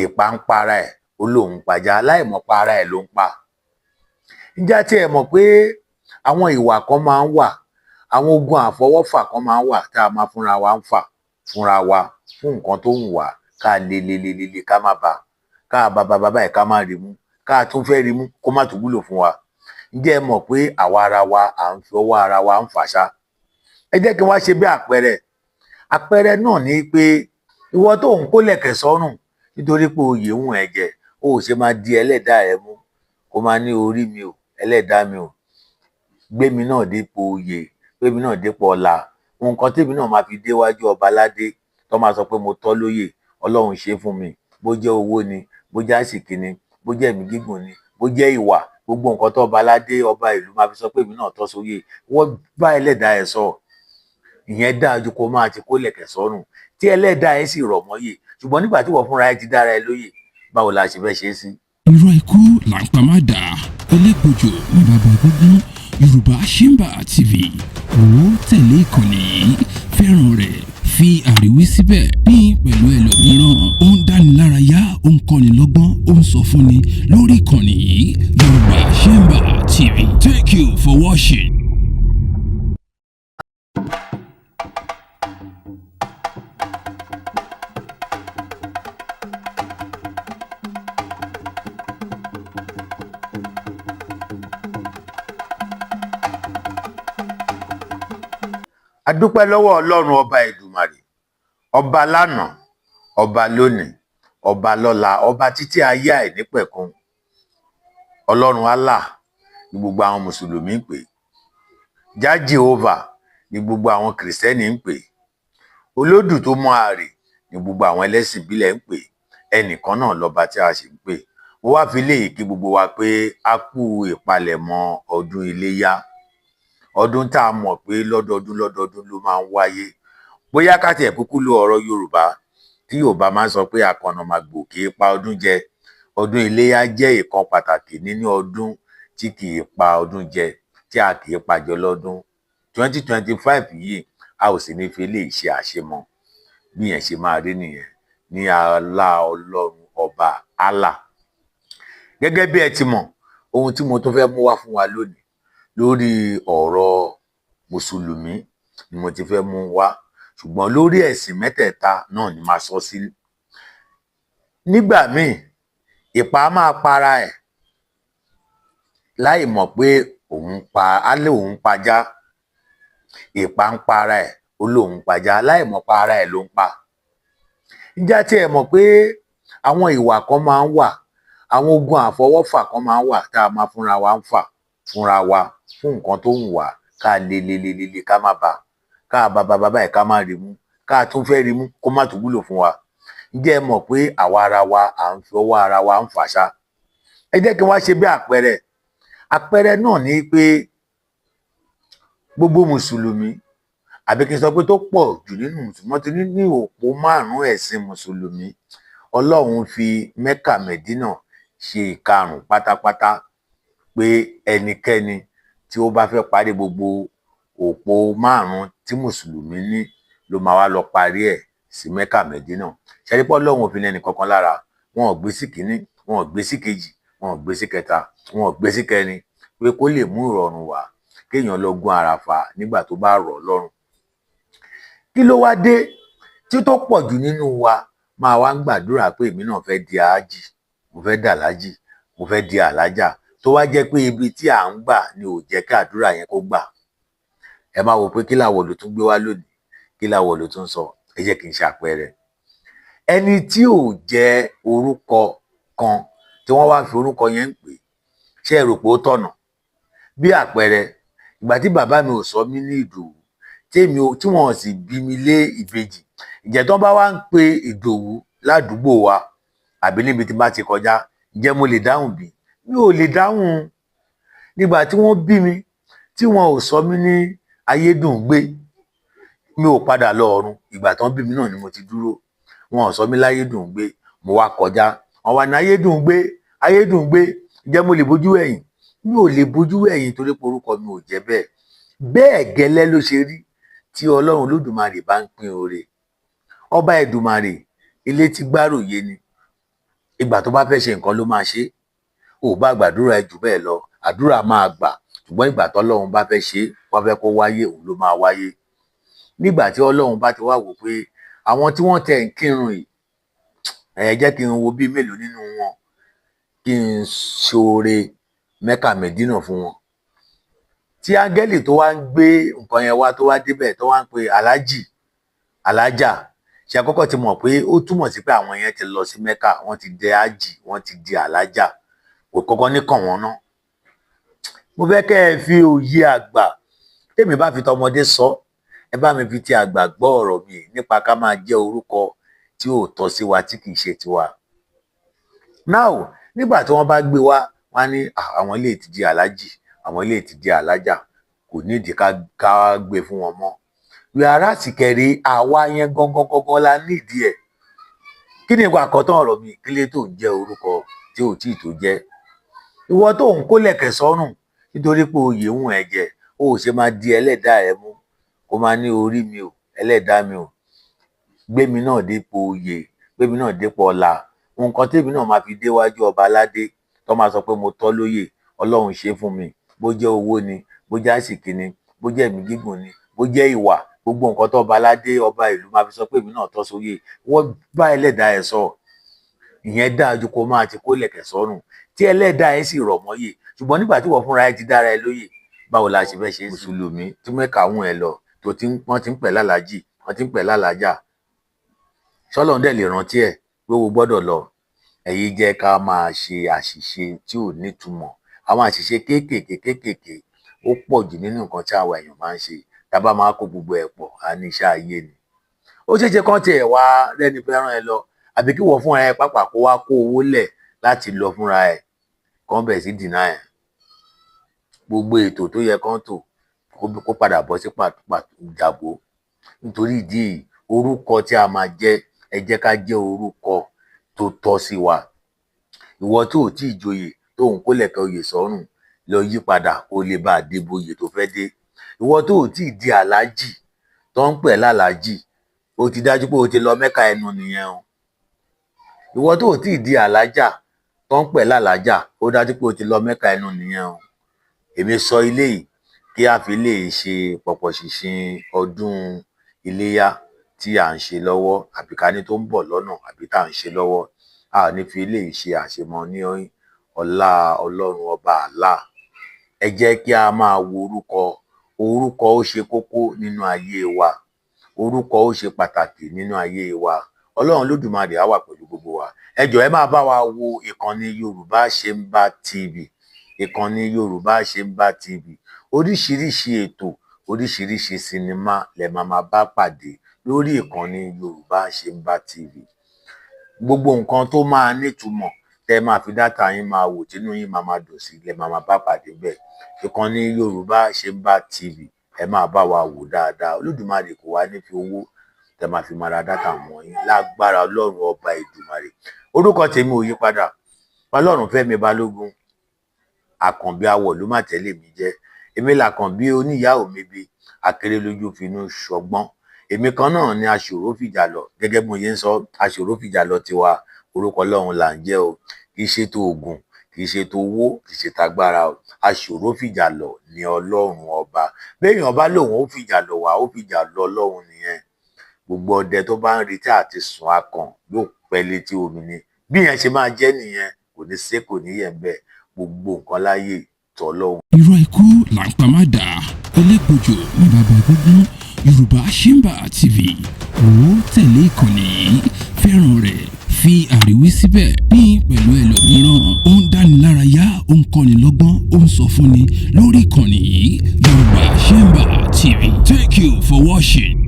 Ìpà ń para ẹ̀, ó lóun pajá, láì mọ̀ pa ara ẹ̀ ló ń pa. Ǹjẹ́ a tiẹ̀ mọ̀ pé àwọn ìwà kan máa ń wà, àwọn ogun àfọwọ́fà kan máa ń wà tá a máa fúnra wa ń fà fúnra wa fún nǹkan tó wù wá, ká le le le le le ká má ba, ká bá bá bá báyìí ká má rí mú, ká tún fẹ́ rí mú kó má tún wúlò fún wa? Ǹjẹ́ ẹ mọ̀ pé àwa ara wa à ń fi ọwọ́ ara wa ń fà ṣá? Ẹ jẹ́ kí n wá ṣe bí àpẹẹrẹ. Àpẹẹrẹ náà ni pé ìwọ tó ń kólẹ̀kẹ̀ sọ́rùn nítorí pé oyè ń wùn ẹ́ jẹ, o ò ṣe máa di ẹlẹ́dàá ẹ mú, kó máa ní orí mi o, ẹlẹ́dàá mi o, gbé mi náà dépò oyè, gbé mi náà dépò ọlá, nǹkan tèmi náà máa fi déwájú ọba aládé tó máa sọ pé mo tọ́ lóyè, Ọlọ́run ṣe fún mi, bó jẹ́ owó ni, bó jẹ́ àsìkí ni, bó jẹ́ ẹ̀mí gígùn ni, bó jẹ́ ìwà, gbogbo nǹkan tó ọba aládé, ọba ìlú máa fi sọ pé èmi náà tọ́ sóyè, wọ́n bá ẹlẹ́dàá ẹ sọ. Ìyẹn dáa ju kó máa ti kólẹ̀kẹ̀ sọ́rùn tí ẹlẹ́dàá ẹ sì rọ̀ mọ́yè. Ṣùgbọ́n nígbà tí wọ́n fúnra ẹ ti dára ẹ lóyè, báwo la ṣe fẹ́ ṣe é sí? Irọ́ ikú là ń pa má dà, elégbòjò ní bàbá egúngún. Yorùbá Chamber TV, wò ó, tẹ̀lé ìkànnì yìí, fẹ́ràn rẹ̀, fi àríwí síbẹ̀, pín pẹ̀lú ẹlòmíràn. Ó ń dánilárayá, ó ń kọ́ni lọ́gbọ́n, ó ń sọ fúnni lórí ìkànnì yìí, Yorùbá Chamber TV. Thank you for watching. A dúpẹ́ lọ́wọ́ Ọlọ́run ọba Èdùmàrè, ọba lánàá, ọba lónìí, ọba lọ́la, ọba títí ayé àìnípẹ̀kun. Ọlọ́run Allah ni gbogbo àwọn mùsùlùmí ń pè, Jah Jehovah ni gbogbo àwọn kìrìsìtẹ́nì ń pè, olódù tó mọ àrè ni gbogbo àwọn ẹlẹ́sìn ìbílẹ̀ ń pè. Ẹnìkan náà lọ́ba tí a sì ń pè. Mo wá fi léyìí kí gbogbo wa pé a kú ìpalẹ̀mọ́ ọdún iléyá, ọdún tá a mọ̀ pé lọ́dọọdún lọ́dọọdún ló máa ń wáyé. Bóyá ká tiẹ̀ kúkú lo ọ̀rọ̀ Yorùbá tí Yorùbá máa ń sọ pé àkànnàmàgbò kì í pa ọdún jẹ. Ọdún iléyá jẹ́ ìkan pàtàkì nínú ọdún tí kì í pa ọdún jẹ, tí a kì í pàjọ lọ́dún. 2025 yìí, a ò sì ní fi eléyìí ṣe àṣemọ. Bí yẹn ṣe máa rí nìyẹn ní alá Ọlọ́run ọba Allah. Gẹ́gẹ́ bí ẹ ti mọ̀, ohun tí mo tún fẹ́ mú wá fún wa lónìí lórí ọ̀rọ̀ mùsùlùmí ni mo ti fẹ́ mú wá, ṣùgbọ́n lórí ẹ̀sìn mẹ́tẹ̀ẹ̀ta náà ni màá sọ sí. Nígbà míì, ìpà máa para ẹ̀ láì mọ̀ pé òun pa á, lé òun pajá. Ìpà ń para ẹ̀, ó lóun pajá, láì mọ̀ pa ara ẹ̀ ló ń pa. Ǹjẹ́ a tiẹ̀ mọ̀ pé àwọn ìwà kan máa ń wà, àwọn ogun àfọwọ́fà kan máa ń wà tá a máa fúnra wa ń fà fúnra wa fún nǹkan tó wù wá, ká le le le le le ká má ba, ká bá bá bá báyìí ká má rí mú, ká tún fẹ́ rí mú kó má tún wúlò fún wa? Ǹjẹ́ ẹ mọ̀ pé àwa ara wa à ń fi ọwọ́ ara wa ń fà ṣá? Ẹ jẹ́ kí n wá ṣe bí àpẹẹrẹ. Àpẹẹrẹ náà ni pé gbogbo mùsùlùmí, àbí kí n sọ pé tó pọ̀ jù nínú mùsùlùmí, wọ́n ti ní òpó márùn-ún ẹ̀sìn mùsùlùmí. Ọlọ́run fi Mẹ́kà Mẹ́dínà ṣe ìkarùn pátápátá pé ẹnikẹ́ni tí ó bá fẹ́ parí gbogbo òpó márùn-ún tí mùsùlùmí ní ló máa wá lọ parí ẹ̀ sí Mẹ́kà Mẹ́dínà. Ṣẹ́rí pé Ọlọ́run ò fi lẹ́nì kankan lára, wọn ò gbé sí kínní, wọn ò gbé sí kejì, wọn ò gbé sí kẹta, wọn ò gbé sí kẹrin, pé kó lè mú ìrọ̀rùn wá kéèyàn lọ gun àràfà nígbà tó bá rọ̀ lọ́rùn. Kí ló wá dé tí tó pọ̀ jù nínú wa máa wá ń gbàdúrà pé èmi náà fẹ́ di ájì, mo fẹ́ dàlájì, mo fẹ́ di àlájà, tó wá jẹ́ pé ibi tí à ń gbà ni ò jẹ́ kí àdúrà yẹn kó gbà? Ẹ máa wò pé kí làwọ̀ ló tún gbé wá lónìí, kí làwọ̀ ló tún sọ. Ẹ jẹ́ kí n ṣe àpẹẹrẹ. Ẹni tí ò jẹ́ orúkọ kan tí wọ́n wá fi orúkọ yẹn ń pè, ṣé ẹ rò pé ó tọ̀nà? Bí àpẹẹrẹ, ìgbà tí bàbá mi ò sọ mí ní Ìdòwú, tèmi ò, tí wọn sì bí mi lé ìbejì, ǹjẹ́ tán bá wá ń pe Ìdòwú ládùúgbò wa àbí níbi tí n bá ti kọjá, ǹjẹ́ mo lè dáhùn bí? Mi ò lè dáhùn. Nígbà tí wọ́n bí mi, tí wọn ò sọ mí ní Ayédùngbé, mi ò padà lọ ọ̀run. Ìgbà tán bí mi náà ni mo ti dúró. Wọn ò sọ mí láyédùngbé, mo wá kọjá, wọn wá ní Ayédùngbé, Ayédùngbé, ǹjẹ́ mo lè bójú ẹ̀yìn? Mi ò lè bójú ẹ̀yìn torí pé orúkọ mi ò jẹ́ bẹ́ẹ̀. Bẹ́ẹ̀ gẹ́lẹ́ ló ṣe rí tí Ọlọ́run Olódùmarè bá ń pín oore. Ọba Èdùmàrè ilé tí gbáròyé ni. Ìgbà tó bá fẹ́ ṣe nǹkan ló máa ṣe. Ò bá gbàdúrà ẹ jù bẹ́ẹ̀ lọ, àdúrà máa gbà, ṣùgbọ́n ìgbà tọ́lọ́run bá fẹ́ ṣe, wọ́n fẹ́ kó wáyé, òun ló máa wáyé. Nígbà tí Ọlọ́run bá ti wá wò pé àwọn tí wọ́n tẹ̀ ń kírun yìí, ẹ jẹ́ kí n wo bíi mélòó nínú wọn kí n ṣoore Mẹ́kà Mẹ́dínà fún wọn. Tí áńgẹ́lì tó wá ń gbé nǹkan yẹn wá, tó wá débẹ̀, tó wá ń pe aláàjì, alájà, ṣe àkọ́kọ́ ti mọ̀ pé ó túmọ̀ sí pé àwọn yẹn ti lọ sí Mẹ́kà, wọ́n ti dé ájì, wọ́n ti di alájà, kò kọ́kọ́ ní kàn wọ́n ná. Mo fẹ́ kẹ́ ẹ fi òye àgbà tèmi bá fi tọmọdé sọ, ẹ bá mi fi ti àgbà gbọ́ ọ̀rọ̀ mi nípa ká máa jẹ́ orúkọ tí ò tọ́ sí wa, tí kìí ṣe tiwa. Now, nígbà tí wọ́n bá gbé wá, wọ́n á ní àwọn ilé ti di aláàjì, àwọn ilé ti di alájà, kò nídìí ká gbé fún wọn mọ́. Yàrá àsìkẹrẹ àwa yẹn gangan gangan la nídìí ẹ̀. Kí ni ìwà àkọ́tán ọ̀rọ̀ mi? Kí lè tó ń jẹ́ orúkọ tí ò tíì tó jẹ́? Ìwọ tó ń kólẹ̀kẹ̀ sọ́rùn nítorí pé oyè ń ẹ̀ jẹ, ó ò ṣe máa di ẹlẹ́dàá ẹ mú, kó máa ní orí mi ò, ẹlẹ́dàá mi ò, gbé mi náà dépò oyè, gbé mi náà dépò ọlá, nǹkan tèmi náà máa fi déwájú ọba aládé tó máa sọ pé mo tọ́ lóyè, Ọlọ́run ṣe fún mi. Bó jẹ́ owó ni, bó jẹ́ àsìkí ni, bó jẹ́ ẹ̀mí gígùn ni, bó jẹ́ ìwà, gbogbo nǹkan tó ọba aládé, ọba ìlú máa fi sọ pé èmi náà tọ́ sóyè, wọ́n bá ẹlẹ́dàá ẹ sọ. Ìyẹn dáa ju kó máa ti kólẹ̀kẹ̀ sọ́rùn tí ẹlẹ́dàá ẹ sì rọ̀ mọ́yè. Ṣùgbọ́n nígbà tí wọ́n fúnra ẹ ti dára ẹ lóyè, báwo la ṣe fẹ́ ṣe? Mùsùlùmí tí Mẹ́kà ń ẹ lọ, tó ti ń wọ́n ti ń pẹ̀ lálàájì, wọ́n ti ń pẹ̀ lálàájà, ṣọ́lọ́run dẹ̀ lè rántí ẹ̀ pé o gbọ́dọ̀ lọ. Ẹ̀yin jẹ́ ká máa ṣe àṣìṣe tí ò nítumọ̀. Àwọn àṣìṣe kéékèèké kéékèèké ó pọ̀ jù nínú nǹkan tí àwa èèyàn máa ń ṣe. Tá a bá máa kó gbogbo ẹ̀ pọ̀, á ní iṣẹ́ ayé ni. Ó ṣeé ṣe kán tiẹ̀ wá rẹ́ni fẹ́ rán ẹ lọ, àbí kí wọ́n fúnra ẹ pàápàá kó wá kó owó lẹ̀ láti lọ fúnra ẹ, kán bẹ̀rẹ̀ sí deny ẹ̀. Gbogbo ètò tó yẹ kán tò kó padà bọ́ sí jàbó. Nítorí ìdí èyí, orúkọ tí a máa jẹ́, ẹ jẹ́ ká jẹ́ orúkọ tó tọ́ sí wa. Ìwọ tó ò tíì joyè, tó ń kólẹ̀kẹ̀ oyè sọ́rùn, lọ yí padà kó lè bá a déboyè tó fẹ́ dé. Ìwọ tó ò tíì di aláàjì, tó ń pè lálàájì, ó ti dájú pé o ti lọ Mẹ́kà ẹnu nìyẹn o. Ìwọ tó ò tíì di alájà, tó ń pè lálàájà, ó dájú pé o ti lọ Mẹ́kà ẹnu nìyẹn o. Èmi sọ ilé yìí kí a fi lè ṣe pọ̀pọ̀ ṣìnṣìn ọdún iléyá tí à ń ṣe lọ́wọ́, àbí ká ní tó ń bọ̀ lọ́nà, àbí tá à ń ṣe lọ́wọ́. A ní fi eléyìí ṣe àṣemọ ní ọlá Ọlọ́run ọba Allah. Ẹ jẹ́ kí a máa wo orúkọ. Orúkọ ó ṣe kókó nínú ayé wa, orúkọ ó ṣe pàtàkì nínú ayé wa. Ọlọ́run Olódùmarè á wà pẹ̀lú gbogbo wa. Ẹ jọ̀ọ́, ẹ máa bá wa wo ìkànnì Yorùbá Ṣemba TV, ìkànnì Yorùbá Ṣemba TV. Oríṣiríṣi ètò, oríṣiríṣi sinimá lẹ máa máa bá pàdé lórí ìkànnì Yorùbá Ṣemba TV. Gbogbo nǹkan tó máa nítumọ̀ tẹ́ máa fi data yín máa wò, tínú yín máa máa dùn sí, lẹ máa máa bá pàdé bẹ́ẹ̀. Ìkànnì Yorùbá Ṣemba TV, ẹ máa bá wa wò dáadáa. Olódùmarè kò wá ní fi owó tẹ́ máa fi máa ra data mọ́ yín lágbára Ọlọ́run ọba Èdùmàrè. Orúkọ tèmi ò yí padà, Ọlọ́run Fẹ́mi Balógun Àkànbí awọ̀ ló má tẹ́lẹ̀ mi jẹ́. Èmi làkànbí oníyàá òmebe akéré lójú finú ṣọgbọ́n. Èmi kan náà ni aṣòro fìjà lọ, gẹ́gẹ́ bí mo ṣe ń sọ, aṣòro fìjà lọ tiwa. Orúkọ Ọlọ́run là ń jẹ́ o, kì í ṣe tó oògùn, kì í ṣe tó owó, kì í ṣe tagbára o. Aṣòro fìjà lọ ní Ọlọ́run ọba. Béèyàn bá lòun ó fìjà lọ wá, ó fìjà lọ Ọlọ́run nìyẹn. Gbogbo ọdẹ tó bá ń retí àti sùn akàn yóò pẹ́ létí omi ni. Bí yẹn ṣe máa jẹ́ nìyẹn, kò ní sé, kò ní yẹ̀ ń bẹ́ẹ̀. Gbogbo nǹkan láyé tọ́lọ́hun. Irọ́ ikú là ń pa má dà, elégbòjò ní bàbá egúngún. Yorùbá Ṣemba TV, wò ó, tẹ̀lé ìkànnì yìí, fẹ́ràn rẹ̀, fi àríwí síbẹ̀, pín pẹ̀lú ẹlòmíràn. Ó ń dánilárayá, ó ń kọ́ni lọ́gbọ́n, ó ń sọ fúnni lórí ìkànnì yìí, Yorùbá Ṣemba TV. Thank you for watching.